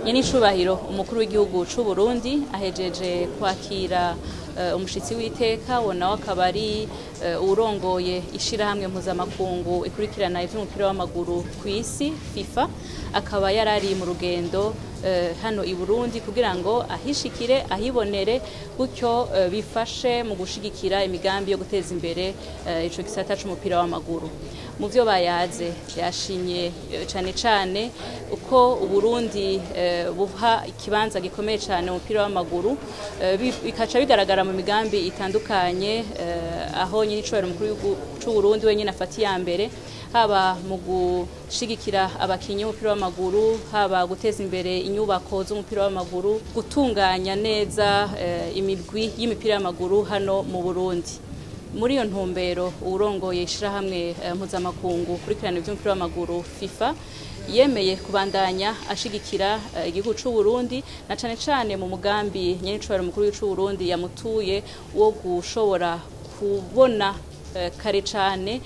Nyenicubahiro umukuru w'igihugu c'u Burundi ahejeje kwakira umushitsi w'iteka, wo nawe akaba ari uwurongoye ishirahamwe mpuzamakungu ikurikirana ivy'umupira w'amaguru kw'isi, FIFA, akaba yarari mu rugendo hano i Burundi kugira ngo ahishikire, ahibonere, gutyo bifashe mu gushigikira imigambi yo guteza imbere ico gisata c'umupira w'amaguru. Mu vyo bayaze, yashimye cane cane uko Uburundi buha ikibanza gikomeye cane umupira w'amaguru, bikaca bigaragara mu migambi itandukanye, aho nyenicubahiro umukuru w'igihugu c'u Burundi wenyene afata iya mbere, haba mu gushigikira abakinyi b'umupira w'amaguru, haba guteza imbere inyubako z'umupira w'amaguru, gutunganya neza imigwi y'imipira y'amaguru hano mu Burundi. Muri iyo ntumbero, uwurongoye ishirahamwe mpuzamakungu kurikirana ivy'umupira w'amaguru, FIFA, yemeye kubandanya ashigikira igihugu c'u Burundi, na cane cane mu mugambi nyenicubahiro umukuru w'igihugu c'u Burundi yamutuye wo gushobora kubona kare cane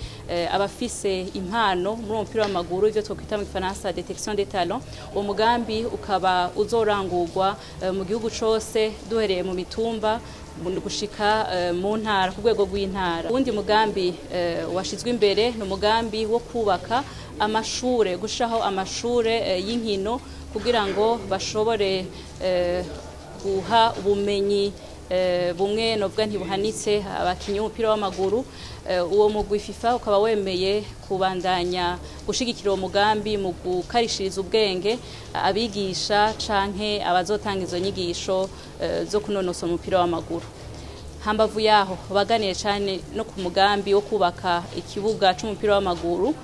abafise impano muri uwo mupira w'amaguru, ivyo twokwita mu gifaransa détection des talents. Uwo mugambi ukaba uzorangurwa mu gihugu cose, duhereye mu mitumba gushika mu ntara, ku rwego rw'intara. Uwundi mugambi washizwe imbere ni umugambi wo kubaka amashure, gushiraho amashure y'inkino kugira ngo bashobore guha ubumenyi bumwe novuga ntibuhanitse abakinyi b'umupira w'amaguru. Uwo mugwi FIFA ukaba wemeye kubandanya gushigikira uwo mugambi mu gukarishiriza ubwenge abigisha canke abazotanga izo nyigisho zo kunonosora umupira w'amaguru. Hambavu yaho, baganiye cane no ku mugambi wo kubaka ikibuga c'umupira w'amaguru,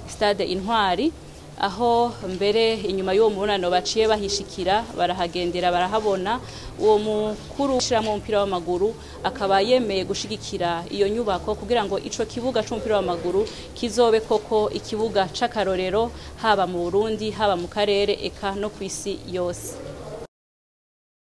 Stade Intwari, aho mbere inyuma y'uwo mubonano baciye bahishikira, barahagendera, barahabona. Uwo mukuru w'ishirahamwe w'umupira w'amaguru akaba yemeye gushigikira iyo nyubako kugira ngo ico kibuga c'umupira w'amaguru kizobe koko ikibuga c'akarorero, haba mu Burundi, haba mu karere, eka no kw'isi yose.